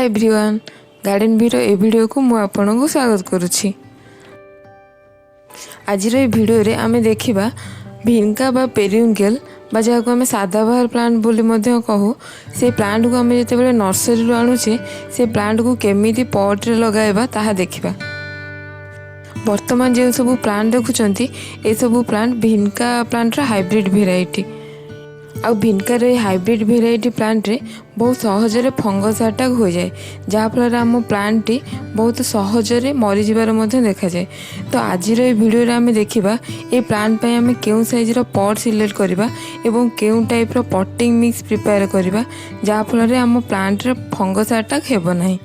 ହାଏ everyone, garden ଭିର ଏ ଭିଡ଼ିଓକୁ ମୁଁ ଆପଣଙ୍କୁ ସ୍ୱାଗତ କରୁଛି। ଆଜିର ଏ ଭିଡ଼ିଓରେ ଆମେ ଦେଖିବା ଭିନକା ବା ପେରିୱିଙ୍କଲ ବା ଯାହାକୁ ଆମେ ସାଦାବାହାର ପ୍ଲାଣ୍ଟ ବୋଲି ମଧ୍ୟ କହୁ, ସେ ପ୍ଲାଣ୍ଟକୁ ଆମେ ଯେତେବେଳେ ନର୍ସରୀରୁ ଆଣୁଛେ, ସେ ପ୍ଲାଣ୍ଟକୁ କେମିତି ପଟ୍ରେ ଲଗାଇବା ତାହା ଦେଖିବା। ବର୍ତ୍ତମାନ ଯେଉଁ ସବୁ ପ୍ଲାଣ୍ଟ ଦେଖୁଛନ୍ତି, ଏସବୁ ପ୍ଲାଣ୍ଟ ଭିନକା ପ୍ଲାଣ୍ଟର ହାଇବ୍ରିଡ୍ ଭେରାଇଟି। ଆଉ ଭିନକାର ଏଇ ହାଇବ୍ରିଡ୍ ଭେରାଇଟି ପ୍ଲାଣ୍ଟରେ ବହୁତ ସହଜରେ ଫଙ୍ଗସ୍ ଆଟାକ୍ ହୋଇଯାଏ, ଯାହାଫଳରେ ଆମ ପ୍ଲାଣ୍ଟଟି ବହୁତ ସହଜରେ ମରିଯିବାର ମଧ୍ୟ ଦେଖାଯାଏ। ତ ଆଜିର ଏଇ ଭିଡ଼ିଓରେ ଆମେ ଦେଖିବା ଏ ପ୍ଲାଣ୍ଟ ପାଇଁ ଆମେ କେଉଁ ସାଇଜ୍ର ପଟ୍ ସିଲେକ୍ଟ କରିବା ଏବଂ କେଉଁ ଟାଇପ୍ର ପଟିଂ ମିକ୍ସ ପ୍ରିପେୟାର କରିବା, ଯାହାଫଳରେ ଆମ ପ୍ଲାଣ୍ଟରେ ଫଙ୍ଗସ୍ ଆଟାକ୍ ହେବ ନାହିଁ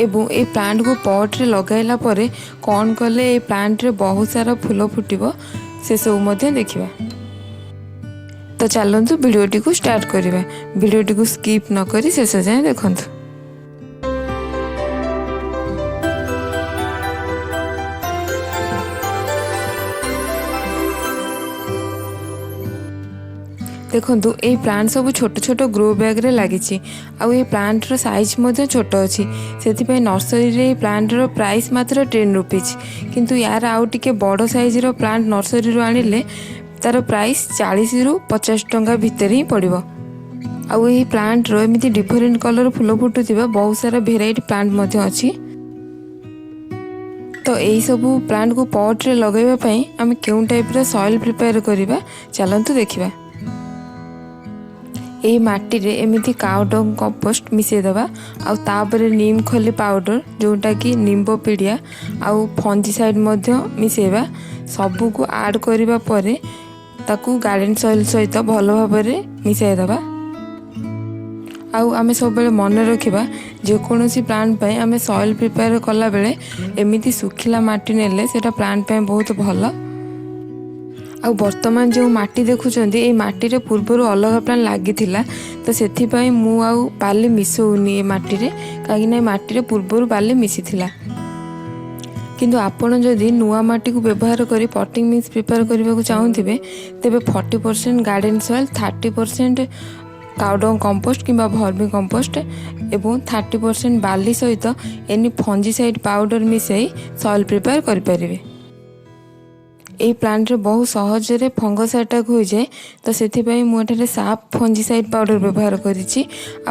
ଏବଂ ଏ ପ୍ଲାଣ୍ଟକୁ ପଟ୍ରେ ଲଗାଇଲା ପରେ କ'ଣ କଲେ ଏ ପ୍ଲାଣ୍ଟରେ ବହୁତ ସାରା ଫୁଲ ଫୁଟିବ, ସେସବୁ ମଧ୍ୟ ଦେଖିବା। ତ ଚାଲନ୍ତୁ ଭିଡ଼ିଓଟିକୁ ଷ୍ଟାର୍ଟ କରିବା। ଭିଡ଼ିଓଟିକୁ ସ୍କିପ୍ ନ କରି ଶେଷ ଯାଏଁ ଦେଖନ୍ତୁ। ଦେଖନ୍ତୁ, ଏଇ ପ୍ଲାଣ୍ଟ ସବୁ ଛୋଟ ଛୋଟ ଗ୍ରୋ ବ୍ୟାଗ୍ରେ ଲାଗିଛି ଆଉ ଏଇ ପ୍ଲାଣ୍ଟର ସାଇଜ୍ ମଧ୍ୟ ଛୋଟ ଅଛି। ସେଥିପାଇଁ ନର୍ସରୀରେ ଏଇ ପ୍ଲାଣ୍ଟର ପ୍ରାଇସ୍ ମାତ୍ର 10 ରୁପିଜ୍। କିନ୍ତୁ ୟାର ଆଉ ଟିକେ ବଡ଼ ସାଇଜ୍ର ପ୍ଲାଣ୍ଟ ନର୍ସରୀରୁ ଆଣିଲେ ତାର ପ୍ରାଇସ୍ 40ରୁ 50 ଟଙ୍କା ଭିତରେ ହିଁ ପଡ଼ିବ। ଆଉ ଏହି ପ୍ଲାଣ୍ଟର ଏମିତି ଡିଫରେଣ୍ଟ କଲର୍ ଫୁଲ ଫୁଟୁଥିବା ବହୁତ ସାରା ଭେରାଇଟି ପ୍ଲାଣ୍ଟ ମଧ୍ୟ ଅଛି। ତ ଏଇସବୁ ପ୍ଲାଣ୍ଟକୁ ପଟ୍ରେ ଲଗାଇବା ପାଇଁ ଆମେ କେଉଁ ଟାଇପ୍ର ସଏଲ୍ ପ୍ରିପେୟାର କରିବା, ଚାଲନ୍ତୁ ଦେଖିବା। ଏଇ ମାଟିରେ ଏମିତି କାଉଡଙ୍ଗ କମ୍ପୋଷ୍ଟ ମିଶାଇଦେବା ଆଉ ତାପରେ ନିମ୍ ଖଲି ପାଉଡ଼ର, ଯେଉଁଟାକି ନିମ୍ବ ପିଡ଼ିଆ, ଆଉ ଫଞ୍ଜିସାଇଡ଼୍ ମଧ୍ୟ ମିଶାଇବା। ସବୁକୁ ଆଡ଼୍ କରିବା ପରେ ତାକୁ ଗାର୍ଡ଼େନ୍ ସଏଲ୍ ସହିତ ଭଲ ଭାବରେ ମିଶାଇଦେବା। ଆଉ ଆମେ ସବୁବେଳେ ମନେ ରଖିବା, ଯେକୌଣସି ପ୍ଲାଣ୍ଟ ପାଇଁ ଆମେ ସଏଲ୍ ପ୍ରିପେୟାର କଲାବେଳେ ଏମିତି ଶୁଖିଲା ମାଟି ନେଲେ ସେଇଟା ପ୍ଲାଣ୍ଟ ପାଇଁ ବହୁତ ଭଲ। ଆଉ ବର୍ତ୍ତମାନ ଯେଉଁ ମାଟି ଦେଖୁଛନ୍ତି, ଏଇ ମାଟିରେ ପୂର୍ବରୁ ଅଲଗା ପ୍ଲାଣ୍ଟ ଲାଗିଥିଲା। ତ ସେଥିପାଇଁ ମୁଁ ଆଉ ବାଲି ମିଶାଉନି ଏ ମାଟିରେ, କାହିଁକିନା ଏ ମାଟିରେ ପୂର୍ବରୁ ବାଲି ମିଶିଥିଲା। କିନ୍ତୁ ଆପଣ ଯଦି ନୂଆ ମାଟିକୁ ବ୍ୟବହାର କରି ପଟିଂ ମିକ୍ସ ପ୍ରିପେୟାର କରିବାକୁ ଚାହୁଁଥିବେ, ତେବେ 40% garden soil, 30% cow dung compost କିମ୍ବା ଭର୍ମି କମ୍ପୋଷ୍ଟ ଏବଂ 30% ବାଲି ସହିତ ଏନି ଫଞ୍ଜିସାଇଡ଼୍ ପାଉଡ଼ର ମିଶାଇ ସଏଲ୍ ପ୍ରିପେୟାର କରିପାରିବେ। ଏଇ ପ୍ଲାଣ୍ଟରେ ବହୁତ ସହଜରେ ଫଙ୍ଗସ୍ ଆଟାକ୍ ହୋଇଯାଏ। ତ ସେଥିପାଇଁ ମୁଁ ଏଠାରେ ସାଫ୍ ଫଞ୍ଜିସାଇଡ଼୍ ପାଉଡ଼ର ବ୍ୟବହାର କରିଛି।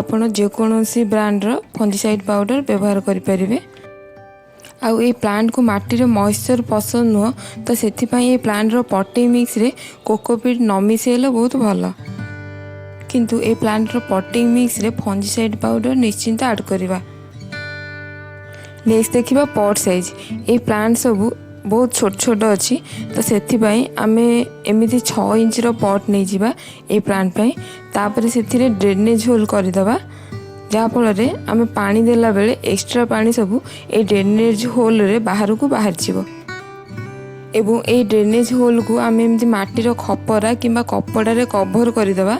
ଆପଣ ଯେକୌଣସି ବ୍ରାଣ୍ଡର ଫଞ୍ଜିସାଇଡ଼୍ ପାଉଡ଼ର ବ୍ୟବହାର କରିପାରିବେ। ଆଉ ଏଇ ପ୍ଲାଣ୍ଟକୁ ମାଟିରେ ମଏଶ୍ଚର ପସନ୍ଦ ନୁହଁ। ତ ସେଥିପାଇଁ ଏଇ ପ୍ଲାଣ୍ଟର ପଟିଂ ମିକ୍ସରେ କୋକୋପିଟ୍ ନ ମିଶାଇଲେ ବହୁତ ଭଲ। କିନ୍ତୁ ଏଇ ପ୍ଲାଣ୍ଟର ପଟିଂ ମିକ୍ସରେ ଫଞ୍ଜିସାଇଡ଼୍ ପାଉଡ଼ର ନିଶ୍ଚିନ୍ତ ଆଡ଼୍ କରିବା। ନେକ୍ସଟ ଦେଖିବା ପଟ୍ ସାଇଜ୍। ଏଇ ପ୍ଲାଣ୍ଟ ସବୁ ବହୁତ ଛୋଟ ଛୋଟ ଅଛି। ତ ସେଥିପାଇଁ ଆମେ ଏମିତି 6 ଇଞ୍ଚର ପଟ୍ ନେଇଯିବା ଏଇ ପ୍ଲାଣ୍ଟ ପାଇଁ। ତାପରେ ସେଥିରେ ଡ୍ରେନେଜ୍ ହୋଲ୍ କରିଦେବା, ଯାହାଫଳରେ ଆମେ ପାଣି ଦେଲା ବେଳେ ଏକ୍ସଟ୍ରା ପାଣି ସବୁ ଏଇ ଡ୍ରେନେଜ୍ ହୋଲ୍ରେ ବାହାରକୁ ବାହାରିଯିବ। ଏବଂ ଏଇ ଡ୍ରେନେଜ୍ ହୋଲ୍କୁ ଆମେ ଏମିତି ମାଟିର ଖପରା କିମ୍ବା କପଡ଼ାରେ କଭର୍ କରିଦେବା।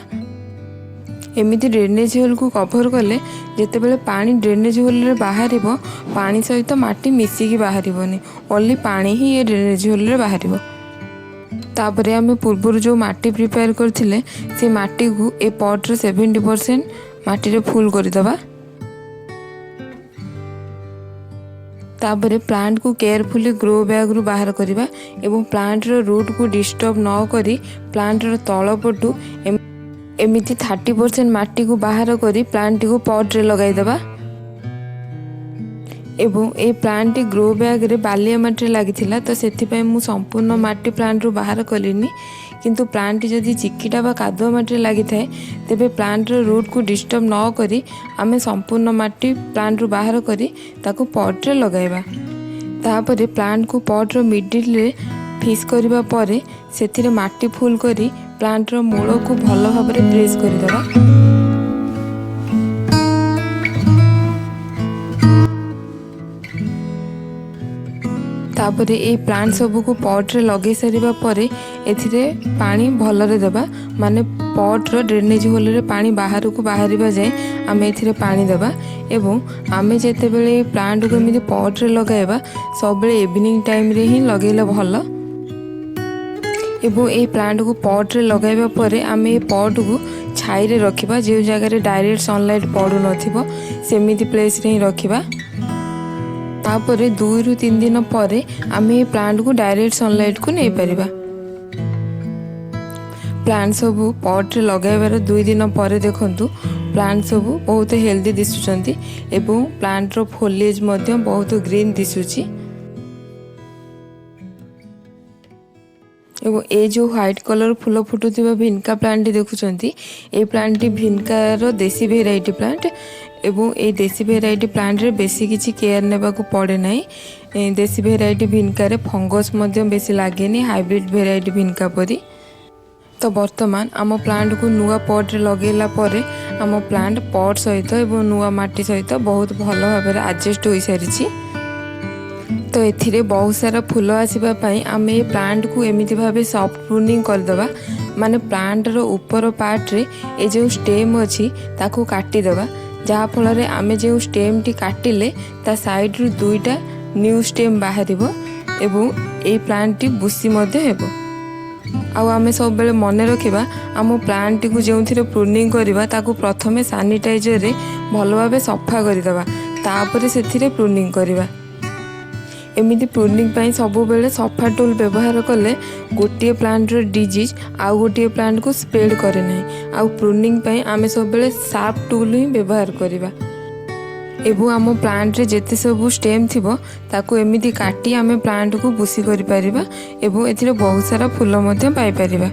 ଏମିତି ଡ୍ରେନେଜ୍ ହୋଲ୍କୁ କଭର୍ କଲେ ଯେତେବେଳେ ପାଣି ଡ୍ରେନେଜ୍ ହୋଲ୍ରେ ବାହାରିବ, ପାଣି ସହିତ ମାଟି ମିଶିକି ବାହାରିବନି, ଓନ୍ଲି ପାଣି ହିଁ ଏ ଡ୍ରେନେଜ୍ ହୋଲ୍ରେ ବାହାରିବ। ତାପରେ ଆମେ ପୂର୍ବରୁ ଯେଉଁ ମାଟି ପ୍ରିପେୟାର କରିଥିଲେ, ସେ ମାଟିକୁ ଏ ପଟ୍ର 70% ମାଟିରେ ଫୁଲ୍ କରିଦେବା। ତାପରେ ପ୍ଲାଣ୍ଟକୁ କେୟାରଫୁଲି ଗ୍ରୋ ବ୍ୟାଗ୍ରୁ ବାହାର କରିବା ଏବଂ ପ୍ଲାଣ୍ଟର ରୁଟ୍କୁ ଡିଷ୍ଟର୍ବ ନ କରି ପ୍ଲାଣ୍ଟର ତଳ ପଟୁ ଏମିତି 30% ମାଟିକୁ ବାହାର କରି ପ୍ଲାଣ୍ଟଟିକୁ ପଟ୍ରେ ଲଗାଇଦେବା। ଏବଂ ଏଇ ପ୍ଲାଣ୍ଟଟି ଗ୍ରୋ ବ୍ୟାଗ୍ରେ ବାଲିଆ ମାଟିରେ ଲାଗିଥିଲା, ତ ସେଥିପାଇଁ ମୁଁ ସମ୍ପୂର୍ଣ୍ଣ ମାଟି ପ୍ଲାଣ୍ଟରୁ ବାହାର କଲିନି। କିନ୍ତୁ ପ୍ଲାଣ୍ଟଟି ଯଦି ଚିକିଟା ବା କାଦୁଆ ମାଟିରେ ଲାଗିଥାଏ, ତେବେ ପ୍ଲାଣ୍ଟର ରୁଟ୍କୁ ଡିଷ୍ଟର୍ବ ନ କରି ଆମେ ସମ୍ପୂର୍ଣ୍ଣ ମାଟି ପ୍ଲାଣ୍ଟରୁ ବାହାର କରି ତାକୁ ପଟ୍ରେ ଲଗାଇବା। ତାପରେ ପ୍ଲାଣ୍ଟକୁ ପଟ୍ର ମିଡ଼ିଲରେ ଫିକ୍ସ କରିବା ପରେ ସେଥିରେ ମାଟି ଫୁଲ୍ କରି ପ୍ଲାଣ୍ଟର ମୂଳକୁ ଭଲ ଭାବରେ ପ୍ରେସ୍ କରିଦେବା। ତାପରେ ଏଇ ପ୍ଲାଣ୍ଟ ସବୁକୁ ପଟ୍ରେ ଲଗେଇ ସାରିବା ପରେ ଏଥିରେ ପାଣି ଭଲରେ ଦେବା, ମାନେ ପଟ୍ର ଡ୍ରେନେଜ୍ ହୋଲ୍ରେ ପାଣି ବାହାରକୁ ବାହାରିବା ଯାଏ ଆମେ ଏଥିରେ ପାଣି ଦେବା। ଏବଂ ଆମେ ଯେତେବେଳେ ଏଇ ପ୍ଲାଣ୍ଟକୁ ଏମିତି ପଟ୍ରେ ଲଗାଇବା, ସବୁବେଳେ ଇଭିନିଂ ଟାଇମ୍ରେ ହିଁ ଲଗାଇଲେ ଭଲ। ଏବଂ ଏଇ ପ୍ଲାଣ୍ଟକୁ ପଟ୍ରେ ଲଗାଇବା ପରେ ଆମେ ଏ ପଟ୍କୁ ଛାଇରେ ରଖିବା, ଯେଉଁ ଜାଗାରେ ଡାଇରେକ୍ଟ ସନଲାଇଟ୍ ପଡ଼ୁନଥିବ ସେମିତି ପ୍ଲେସ୍ରେ ହିଁ ରଖିବା। ତାପରେ 2ରୁ 3 ଦିନ ପରେ ଆମେ ଏ ପ୍ଲାଣ୍ଟକୁ ଡାଇରେକ୍ଟ ସନଲାଇଟ୍କୁ ନେଇପାରିବା। ପ୍ଲାଣ୍ଟ ସବୁ ପଟ୍ରେ ଲଗାଇବାର 2 ଦିନ ପରେ ଦେଖନ୍ତୁ, ପ୍ଲାଣ୍ଟ ସବୁ ବହୁତ ହେଲ୍ଦି ଦିଶୁଛନ୍ତି ଏବଂ ପ୍ଲାଣ୍ଟର ଫୋଲିଏଜ୍ ମଧ୍ୟ ବହୁତ ଗ୍ରୀନ୍ ଦିଶୁଛି। ଏବଂ ଏ ଯେଉଁ ହ୍ୱାଇଟ୍ କଲର୍ ଫୁଲ ଫୁଟୁଥିବା ଭିନକା ପ୍ଲାଣ୍ଟଟି ଦେଖୁଛନ୍ତି, ଏଇ ପ୍ଲାଣ୍ଟଟି ଭିନକାର ଦେଶୀ ଭେରାଇଟି ପ୍ଲାଣ୍ଟ ଏବଂ ଏଇ ଦେଶୀ ଭେରାଇଟି ପ୍ଲାଣ୍ଟରେ ବେଶୀ କିଛି କେୟାର ନେବାକୁ ପଡ଼େ ନାହିଁ। ଦେଶୀ ଭେରାଇଟି ଭିନକାରେ ଫଙ୍ଗସ୍ ମଧ୍ୟ ବେଶୀ ଲାଗେନି ହାଇବ୍ରିଡ୍ ଭେରାଇଟି ଭିନକା ପରି। ତ ବର୍ତ୍ତମାନ ଆମ ପ୍ଲାଣ୍ଟକୁ ନୂଆ ପଟ୍ରେ ଲଗେଇଲା ପରେ ଆମ ପ୍ଲାଣ୍ଟ ପଟ୍ ସହିତ ଏବଂ ନୂଆ ମାଟି ସହିତ ବହୁତ ଭଲ ଭାବରେ ଆଡ଼ଜଷ୍ଟ ହୋଇସାରିଛି। ତ ଏଥିରେ ବହୁତ ସାରା ଫୁଲ ଆସିବା ପାଇଁ ଆମେ ଏ ପ୍ଲାଣ୍ଟକୁ ଏମିତି ଭାବେ ସଫ୍ଟ ପ୍ରୁନିଂ କରିଦେବା, ମାନେ ପ୍ଲାଣ୍ଟର ଉପର ପାର୍ଟରେ ଏ ଯେଉଁ ଷ୍ଟେମ୍ ଅଛି ତାକୁ କାଟିଦେବା, ଯାହାଫଳରେ ଆମେ ଯେଉଁ ଷ୍ଟେମ୍ଟି କାଟିଲେ ତା ସାଇଡ଼ରୁ ଦୁଇଟା ନ୍ୟୁ ଷ୍ଟେମ୍ ବାହାରିବ ଏବଂ ଏଇ ପ୍ଲାଣ୍ଟଟି ବୁଶି ମଧ୍ୟ ହେବ। ଆଉ ଆମେ ସବୁବେଳେ ମନେ ରଖିବା, ଆମ ପ୍ଲାଣ୍ଟଟିକୁ ଯେଉଁଥିରେ ପ୍ରୁନିଂ କରିବା ତାକୁ ପ୍ରଥମେ ସାନିଟାଇଜରରେ ଭଲ ଭାବେ ସଫା କରିଦେବା, ତାପରେ ସେଥିରେ ପ୍ରୁନିଂ କରିବା। ଏମିତି ପ୍ରୁନିଂ ପାଇଁ ସବୁବେଳେ ସଫା ଟୁଲ୍ ବ୍ୟବହାର କଲେ ଗୋଟିଏ ପ୍ଲାଣ୍ଟର ଡିଜିଜ୍ ଆଉ ଗୋଟିଏ ପ୍ଲାଣ୍ଟକୁ ସ୍ପ୍ରେଡ୍ କରେ ନାହିଁ। ଆଉ ପ୍ରୁନିଂ ପାଇଁ ଆମେ ସବୁବେଳେ ସାର୍ପ ଟୁଲ୍ ହିଁ ବ୍ୟବହାର କରିବା ଏବଂ ଆମ ପ୍ଲାଣ୍ଟରେ ଯେତେ ସବୁ ଷ୍ଟେମ୍ ଥିବ ତାକୁ ଏମିତି କାଟି ଆମେ ପ୍ଲାଣ୍ଟକୁ ବୁଶି କରିପାରିବା ଏବଂ ଏଥିରେ ବହୁତ ସାରା ଫୁଲ ମଧ୍ୟ ପାଇପାରିବା।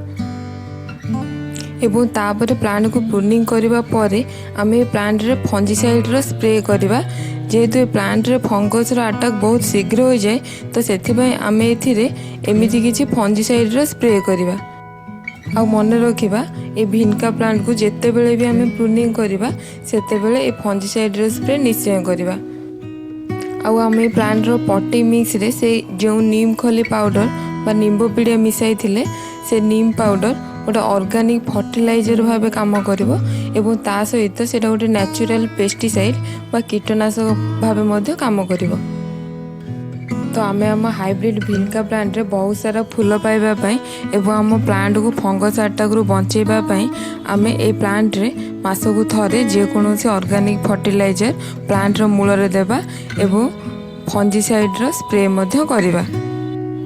ଏବଂ ତାପରେ ପ୍ଲାଣ୍ଟକୁ ପ୍ରୁନିଂ କରିବା ପରେ ଆମେ ଏ ପ୍ଲାଣ୍ଟରେ ଫଞ୍ଜିସାଇଡ଼ର ସ୍ପ୍ରେ କରିବା। ଯେହେତୁ ଏ ପ୍ଲାଣ୍ଟରେ ଫଙ୍ଗସର ଆଟାକ୍ ବହୁତ ଶୀଘ୍ର ହୋଇଯାଏ, ତ ସେଥିପାଇଁ ଆମେ ଏଥିରେ ଏମିତି କିଛି ଫଞ୍ଜିସାଇଡ଼ର ସ୍ପ୍ରେ କରିବା। ଆଉ ମନେ ରଖିବା, ଏ ଭିନକା ପ୍ଲାଣ୍ଟକୁ ଯେତେବେଳେ ବି ଆମେ ପ୍ରୁନିଂ କରିବା ସେତେବେଳେ ଏ ଫଞ୍ଜିସାଇଡ଼ର ସ୍ପ୍ରେ ନିଶ୍ଚୟ କରିବା। ଆଉ ଆମେ ଏ ପ୍ଲାଣ୍ଟର ପଟି ମିକ୍ସରେ ସେ ଯେଉଁ ନିମ୍ ଖଲି ପାଉଡ଼ର ବା ନିମ୍ବ ପିଡ଼ିଆ ମିଶାଇଥିଲେ, ସେ ନିମ୍ ପାଉଡ଼ର ଗୋଟେ ଅର୍ଗାନିକ୍ ଫର୍ଟିଲାଇଜର ଭାବେ କାମ କରିବ ଏବଂ ତା ସହିତ ସେଇଟା ଗୋଟେ ନ୍ୟାଚୁରାଲ ପେଷ୍ଟିସାଇଡ଼୍ ବା କୀଟନାଶକ ଭାବେ ମଧ୍ୟ କାମ କରିବ। ତ ଆମେ ଆମ ହାଇବ୍ରିଡ୍ ଭିନକା ପ୍ଲାଣ୍ଟରେ ବହୁତ ସାରା ଫୁଲ ପାଇବା ପାଇଁ ଏବଂ ଆମ ପ୍ଲାଣ୍ଟକୁ ଫଙ୍ଗସ୍ ଆଟାକରୁ ବଞ୍ଚେଇବା ପାଇଁ ଆମେ ଏଇ ପ୍ଲାଣ୍ଟରେ ମାସକୁ ଥରେ ଯେକୌଣସି ଅର୍ଗାନିକ୍ ଫର୍ଟିଲାଇଜର ପ୍ଲାଣ୍ଟର ମୂଳରେ ଦେବା ଏବଂ ଫଞ୍ଜିସାଇଡ଼ର ସ୍ପ୍ରେ ମଧ୍ୟ କରିବା।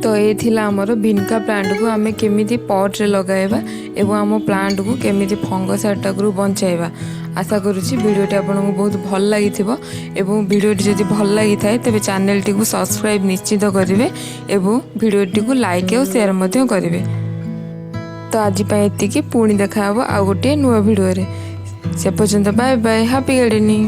ତ ଏ ଥିଲା ଆମର ଭିନକା ପ୍ଲାଣ୍ଟକୁ ଆମେ କେମିତି ପଟ୍ରେ ଲଗାଇବା ଏବଂ ଆମ ପ୍ଲାଣ୍ଟକୁ କେମିତି ଫଙ୍ଗସ୍ ଆଟାକରୁ ବଞ୍ଚାଇବା। ଆଶା କରୁଛି ଭିଡ଼ିଓଟି ଆପଣଙ୍କୁ ବହୁତ ଭଲ ଲାଗିଥିବ ଏବଂ ଭିଡ଼ିଓଟି ଯଦି ଭଲ ଲାଗିଥାଏ, ତେବେ ଚ୍ୟାନେଲଟିକୁ ସବସ୍କ୍ରାଇବ୍ ନିଶ୍ଚିତ କରିବେ ଏବଂ ଭିଡ଼ିଓଟିକୁ ଲାଇକ୍ ଆଉ ସେୟାର ମଧ୍ୟ କରିବେ। ତ ଆଜି ପାଇଁ ଏତିକି। ପୁଣି ଦେଖାହେବ ଆଉ ଗୋଟିଏ ନୂଆ ଭିଡ଼ିଓରେ। ସେ ପର୍ଯ୍ୟନ୍ତ ବାଏ ବାଏ, ହାପି ଗାର୍ଡେନିଂ।